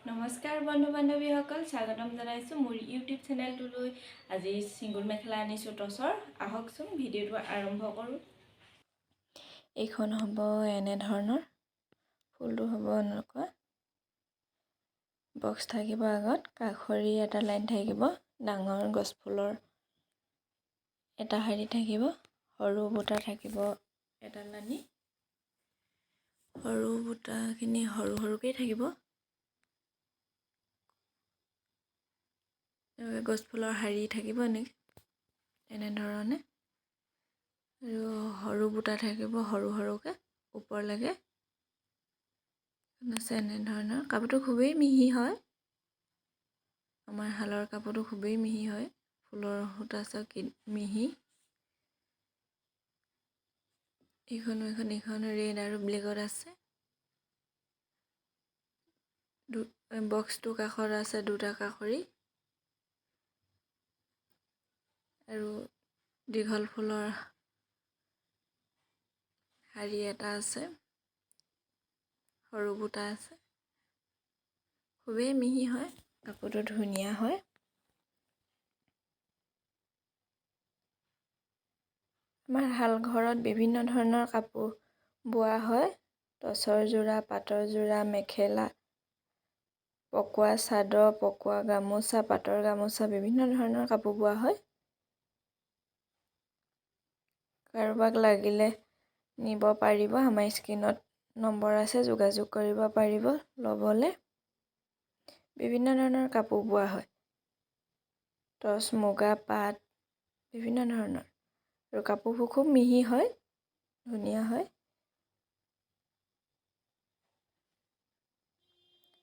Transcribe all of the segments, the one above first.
নমস্কাৰ বন্ধু বান্ধৱীসকল, স্বাগতম জনাইছোঁ মোৰ ইউটিউব চেনেলটোলৈ। আজি ছিংগুল মেখেলা আনিছোঁ টচৰ। আহকচোন ভিডিঅ'টো আৰম্ভ কৰোঁ। এইখন হ'ব এনেধৰণৰ, ফুলটো হ'ব এনেকুৱা, বক্স থাকিব আগত, কাষৰি এটা লাইন থাকিব, ডাঙৰ গছ ফুলৰ এটা শাৰী থাকিব, সৰু বুটা থাকিব এটা লানি, সৰু বুটাখিনি সৰু সৰুকেই থাকিব। গছ ফুলৰ শাৰী থাকিব এনেধৰণে, আৰু সৰু বুটা থাকিব সৰু সৰুকৈ ওপৰলৈকে আছে এনেধৰণৰ। কাপোৰটো খুবেই মিহি হয়, আমাৰ শালৰ কাপোৰটো খুবেই মিহি হয়, ফুলৰ সূতা চাওক মিহি। এইখন এইখন ৰেড আৰু ব্লেকত আছে। বক্সটো কাষত আছে দুটা কাষৰি আৰু দীঘল ফুলৰ শাৰী এটা আছে, সৰু বুটা আছে। খুবেই মিহি হয়, কাপোৰটো ধুনীয়া হয়। আমাৰ শাল ঘৰত বিভিন্ন ধৰণৰ কাপোৰ বোৱা হয়, টচৰ যোৰা, পাটৰ যোৰা, মেখেলা, পকোৱা চাদৰ, পকোৱা গামোচা, পাটৰ গামোচা, বিভিন্ন ধৰণৰ কাপোৰ বোৱা হয়। কাৰোবাক লাগিলে নিব পাৰিব, আমাৰ স্ক্ৰীণত নম্বৰ আছে, যোগাযোগ কৰিব পাৰিব ল'বলৈ। বিভিন্ন ধৰণৰ কাপোৰ বোৱা হয়, টচ, মুগা, পাট, বিভিন্ন ধৰণৰ। আৰু কাপোৰবোৰ খুব মিহি হয়, ধুনীয়া হয়।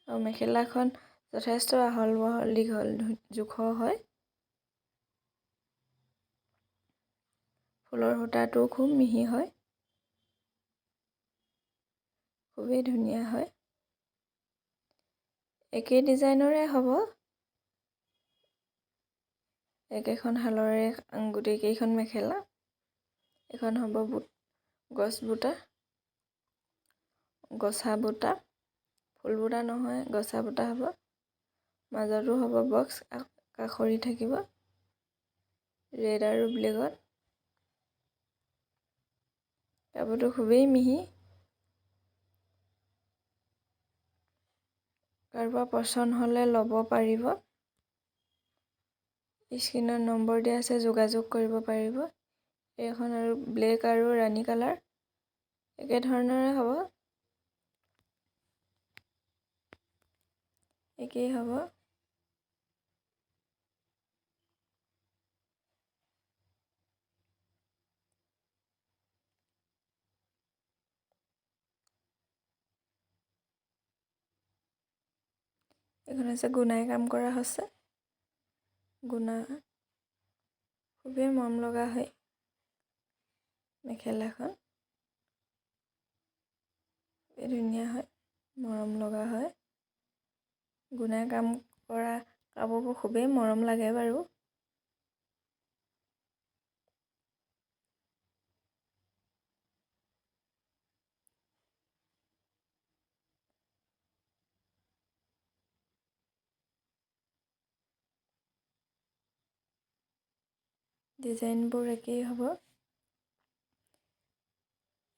আৰু মেখেলাখন যথেষ্ট আহল বহল দীঘল জোখৰ হয়। ফুলৰ সূতাটো খুব মিহি হয়, খুবেই ধুনীয়া হয়। একেই ডিজাইনৰে হ'ব, একেখন শালৰে গোটেইকেইখন মেখেলা। এখন হ'ব গছ বুটা, গছা বুটা, ফুল বুটা নহয়, গছা বুটা হ'ব। মাজতো হ'ব বক্স, কাষৰি থাকিব ৰেড আৰু ব্লেকত। কাপোৰটো খুবেই মিহি। কাৰোবাৰ পচন্দ হ'লে ল'ব পাৰিব। স্ক্ৰীণত নম্বৰ দিয়া আছে, যোগাযোগ কৰিব পাৰিব। এইখন আৰু ব্লেক আৰু ৰাণী কালাৰ একেধৰণৰে হ'ব, একেই হ'ব। এইখন হৈছে গুণাই কাম কৰা হৈছে, গুণা খুবেই মৰম লগা হয় মেখেলাখন, খুবেই ধুনীয়া হয়, মৰম লগা হয়। গুণাই কাম কৰা কাপোৰবোৰ খুবেই মৰম লাগে বাৰু। ডিজাইনবোৰ একেই হ'ব।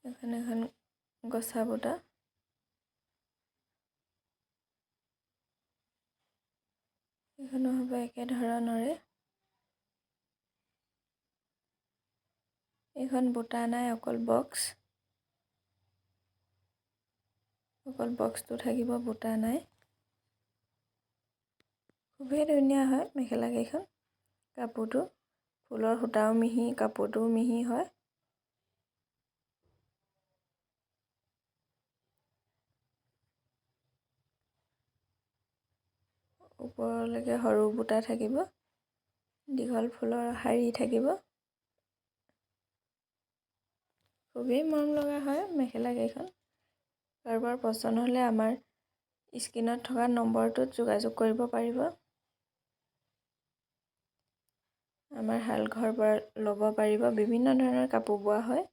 এখন এখন গছা বুটা, এইখনো হ'ব একেধৰণৰে। এইখন বুটা নাই, অকল বক্স, অকল বক্সটো থাকিব, বুটা নাই। খুবেই ধুনীয়া হয় মেখেলা কেইখন। কাপোৰটো ফুলৰ সূতাও মিহি, কাপোৰটোও মিহি হয়। ওপৰলৈকে সৰু বুটা থাকিব, দীঘল ফুলৰ শাৰী থাকিব। খুবেই মৰম লগা হয় মেখেলা কেইখন। কাৰোবাৰ পচন্দ হ'লে আমাৰ স্ক্ৰীণত থকা নম্বৰটোত যোগাযোগ কৰিব পাৰিব। আমাৰ শাল ঘৰৰ পৰা ল'ব পাৰিব। বিভিন্ন ধৰণৰ কাপোৰ বোৱা হয়।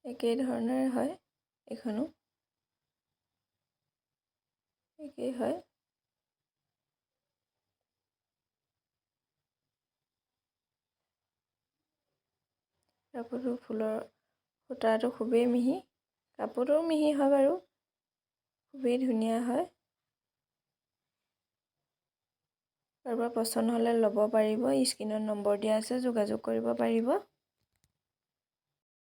একেই ধৰণৰে হয়, এইখনো একেই হয়। কাপোৰটো ফুলৰ সূতাটো খুবেই মিহি, কাপোৰটোও মিহি হয় বাৰু, খুবেই ধুনীয়া হয়। কাৰোবাৰ পচন্দ হ'লে ল'ব পাৰিব, স্ক্ৰীণত নম্বৰ দিয়া আছে, যোগাযোগ কৰিব পাৰিব।